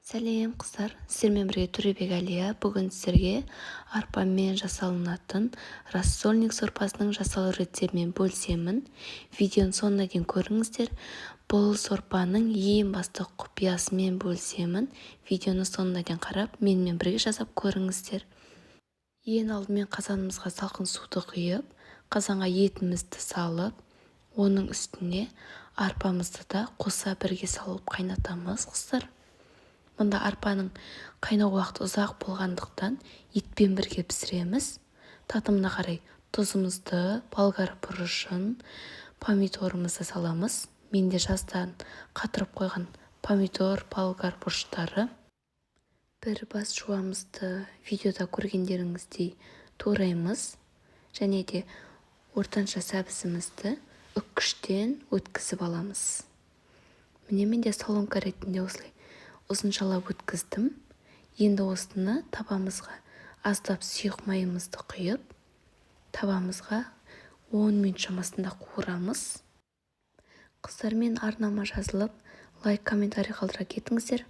Сәлем, қыздар! Сіздермен бірге Төребек Әлия. Бүгін сіздерге арпамен жасалынатын рассольник сорпасының жасалу рецептімен бөлісемін. Видеоның соңына дейін көріңіздер. Бұл сорпаның ең басты құпиясымен бөлісемін. Видеоны соңына дейін қарап, менімен бірге жасап көріңіздер. Ең алдымен қазанымызға салқын суды құйып, қазанға етімізді салып, оның үстіне арпамызды да қоса бірге салып қайнатамыз, қыздар. Мұнда арпаның қайнау уақыты ұзақ болғандықтан, етпен бірге пісіреміз. Татымына қарай тұзымызды, болгар бұрышын, помидорымызды саламыз. Менде жаздан қатырып қойған помидор, болгар бұрыштары. Бір бас жуамызды видеода көргендеріңіздей тураймыз және де ортанша сәбізімізді үккіштен өткізіп аламыз. Міне, менде соломка ретінде осылай ұзыншалап өткіздім. Енді осыны табамызға аздап сұйық майымызды құйып, табамызға 10 минут шамасында қуырамыз. Қыздар, мен арнама жазылып, лайк, комментарий қалдыра кетіңіздер.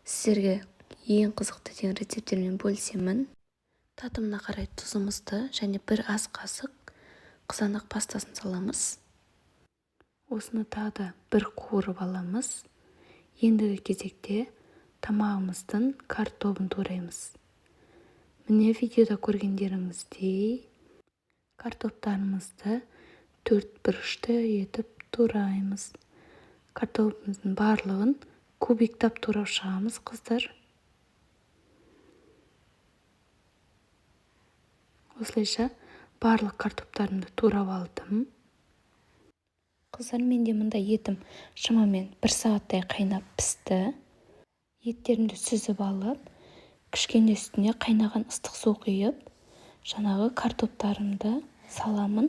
Сіздерге ең қызықты деген рецепттермен бөлісемін. Татымына қарай тұзымызды және бір ас қасық қызанақ пастасын саламыз. Осыны тағы да бір қуырып аламыз. Ендігі кезекте тамағымыздың картобын тураймыз. Міне, видеода көргендеріңіздей, картоптарымызды төрт бұрышты етіп тураймыз. Картобымыздың барлығын кубиктап турап шығамыз, қыздар. Осылайша барлық картоптарымды турап алдым. Қыздар, менде мында етім шамамен бір сағаттай қайнап пісті. Еттерімді сүзіп алып, кішкене үстіне қайнаған ыстық су құйып, жаңағы картоптарымды саламын.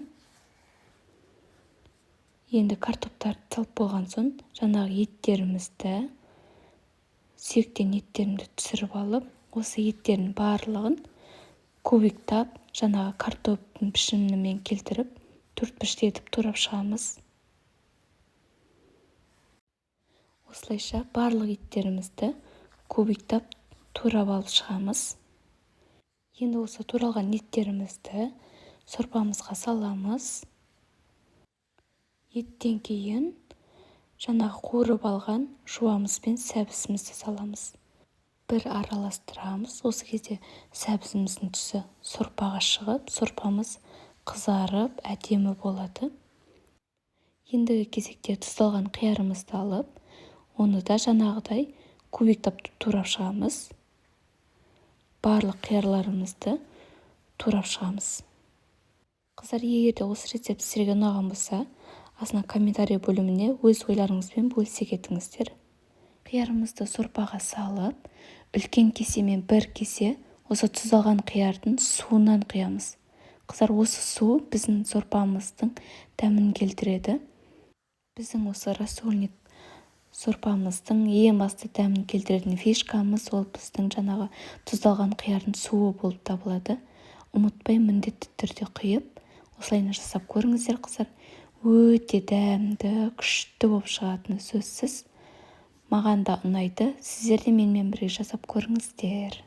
Енді картоптарды салып болған соң, жаңағы еттерімізді, сүйектен еттерімді түсіріп алып, осы еттердің барлығын кубиктап, жаңағы картоптың пішінімен келтіріп, төртбұрышты етіп турап шығамыз. Осылайша барлық еттерімізді кубиктап турап алып шығамыз. Енді осы туралған еттерімізді сорпамызға саламыз. Еттен кейін жаңағы қуырып алған жуамыз бен сәбізімізді саламыз. Бір араластырамыз. Осы кезде сәбізіміздің түсі сорпаға шығып, сорпамыз қызарып, әдемі болады. Ендігі кезекте тұздалған қиярымызды алып, оны да жаңағыдай кубиктап турап шығамыз. Барлық қиярларымызды турап шығамыз. Қыздар, егер де осы рецепт сіздерге ұнаған болса, астына комментарий бөліміне өз ойларыңызбен бөлісе кетіңіздер. Қиярымызды сорпаға салып, үлкен кесемен бір кесе осы тұздалған қиярдың суынан құямыз. Қыздар, осы су біздің сорпамыздың дәмін келтіреді. Біздің осы рассольник сорпамыздың ең басты дәмін келтіретін фишкамыз ол біздің жаңағы тұздалған қиярдың суы болып табылады. Ұмытпай, міндетті түрде құйып, осылайынан жасап көріңіздер, қыздар. Өте дәмді, күшті болып шығатыны сөзсіз. Маған да ұнайды. Сіздер де менімен бірге жасап көріңіздер.